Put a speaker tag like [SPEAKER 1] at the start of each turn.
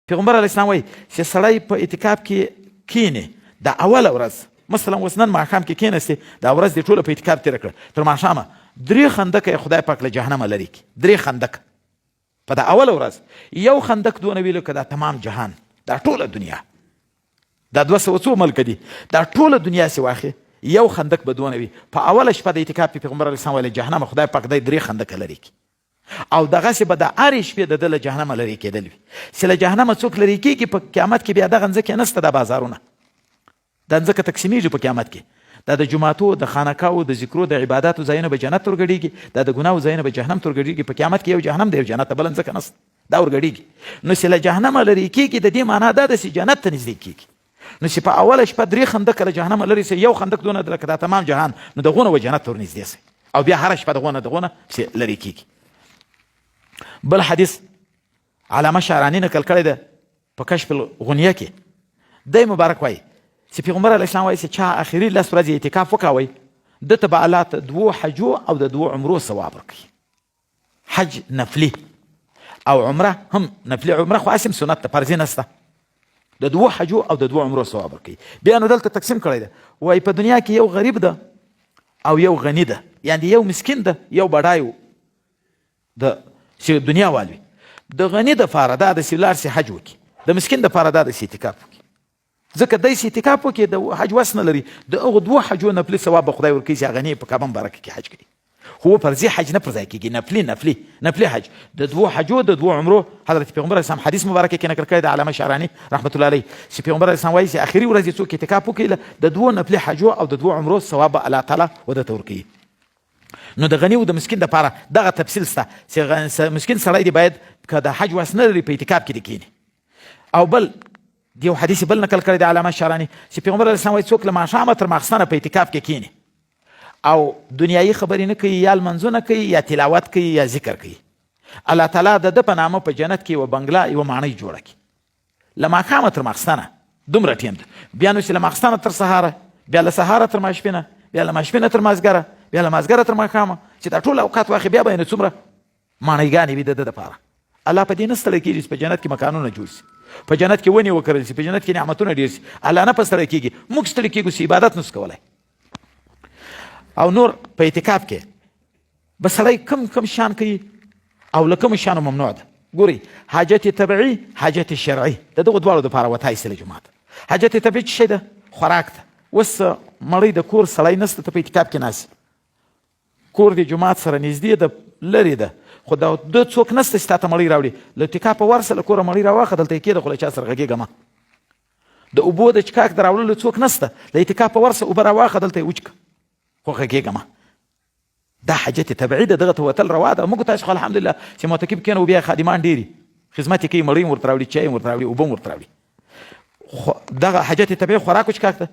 [SPEAKER 1] پیغمبر علیه السلام وایي چې سړی په اعتکاف کې کینې د اوله ورځ، مثلا اوس نن ماښام کې کیناستې، دا ورځ دې ټوله په اعتکاف تېره کړه، تر ماښامه درې خندکه یې خدای پاک له جهنمه لرې کړي. درې خندکه په دا اوله ورځ، یو خندک دونه وي لکه دا تمام جهان، دا ټوله دنیا، دا 200 څو ملک دي، دا ټوله دنیا سي واخې، یو خندک به دونه وي. په اوله شپه د اعتکاف کې پیغمبر علیه السلام ویل جهنمه خدای پاک دی درې خندکه لرې کړي، او دغسې به د هرې شپې د ده له جهنمه لرې کېدل وي. چې له جهنمه څوک لرې کېږي په قیامت کې بیا دغه مځکې نسته، دا بازارونه دا مځکه تقسیمېږي په قیامت کې، دا د جوماتو، د خانقاو، د ذکرو، د عباداتو ځایونه به جنت ته ورګډېږي، دا د ګناو ځایونه به جهنم ته ورګډېږي. په قیامت کې یو جهنم دی یو جنت، بله مځکه نسته، دا ورګډېږي. نو چې له جهنمه لرې کېږي د دې معنا دا ده چې جنت ته نږدې کېږي. نو چې په اوله شپه درې خندقه له جهنمه لرې سي، یو خندق دونه لکه دا تمام جهان، نو دغونه و جنت ته ورنږدې سي، او بیا هره شپه دغونه دغونه پسې لرې کېږي. بل حدیث علامه شعراني نقل کړی دی په کشف الغنیه کې، دی مبارک وایي چې پیغمبر علیه السلام وایي چې چا اخري 10 ورځې اعتکاف وکاوی، ده ته به الله ته دوو حجو او د دوو عمرو ثواب ورکوي. حج نفلی او عمره هم نفلی، عمره خو اسم سنت ته فرض نسته، د دوو حجو او د دوو عمرو ثواب ورکوي. بیا نو دلته تقسیم کړی دی، وایي په دنیا کې یو غریب ده او یو غنی ده، یعنی یو مسکین ده یو بډای د چې دنیا والوي. د غنی د فاره دا د سیلار سي حج وکي، د مسکین د فاره دا د اعتکاف وکي، ځکه دی چې اعتکاف وکړي د حج وس نه لري، د هغو دوو حجو نفلي ثواب به خدای ورکوي چې هغه نه په کعبه مبارکه کې حج کوي. خو فرضي حج نه پر ځای کېږي، نفلي نفلي نفلي حج د دوو حجو د دوو عمرو. حضرت پیغمبر اسلام حدیث مبارک کې نقل کړی د علامه شعراني رحمت الله علیه چې پیغمبر اسلام وایي چې اخري ورځ څوک اعتکاف وکړي د دوو نفلي حجو او د دوو عمرو ثواب به الله تعالی وده ته ورکوي. نو د غني او د مسکین لپاره دغه تفصیل سته چې مسکین سړی دی باید که د حج وس نه لري په اعتکاف کې دی کینی. او بل د یو حدیث بل نقل کړی د علامه شعراني چې پیغمبر علیه السلام وایي څوک له ماښامه تر ماخستنه په اعتکاف کې کینی او دنیایي خبرې نه کوي، یا لمونځونه کوي، یا تلاوت کوي، یا ذکر کوي، الله تعالی د ده په نامه په جنت کې یوه بنګله یوه ماڼۍ جوړه کړي. له ماښامه تر ماخستنه دومره ټیم ده. بیا نو چې له ماخستنه تر سهاره، بیا له سهاره تر ماسپینه، بیا له ماسپینه تر مازګره، بیا له مازګره تر ماښامه، چې دا ټول اوقات واخلي بیا به یې نو څومره ماڼۍګانې وي د ده دپاره. الله په دې نه ستړی کېږي چې په جنت کې مکانونه جوړ سي، په جنت کې ونې وکرل سي، په جنت کې نعمتونه ډېر سي، الله نه په ستړی کېږي. موږ ستړي کېږو چې عبادت نسو کولی. او نور په اعتکاف کې به سړی کم کم شان کوي او له کومو شیانو ممنوع ده. ګورئ، حاجت طبعي، حاجت شرعي، د دغو دواړو دپاره وتای سي له جوماته. حاجت طبعي څه شی ده؟ خوراک ده. اوس مړی د کور سړی نسته، ته په اعتکاف کې ناست، کور دې جومات سره نږدې ده لرې ده، خو دا د څوک نسته چې تا ته مړۍ راوړي، له اعتکافه ورسه له کوره مړۍ راواخه دلته یې کېده، خو له چا سره غږېږه مه. د اوبو د چکاک د راوړلو څوک نسته، له اعتکافه ورسه اوبه راواخه دلته یې وچکه، خو غږېږه مه. دا حاجت طبعي ده، دغه ته وتل روا ده. موږ تاسو خو الحمدلله چې معتکف کېنو بیا خادمان ډېر خدمت یې کوي، مړۍ هم ورته راوړي، چای هم ورته راوړي، اوبه هم ورته راوړي. دغه حاجت طبعي خوراک وچکاک ده.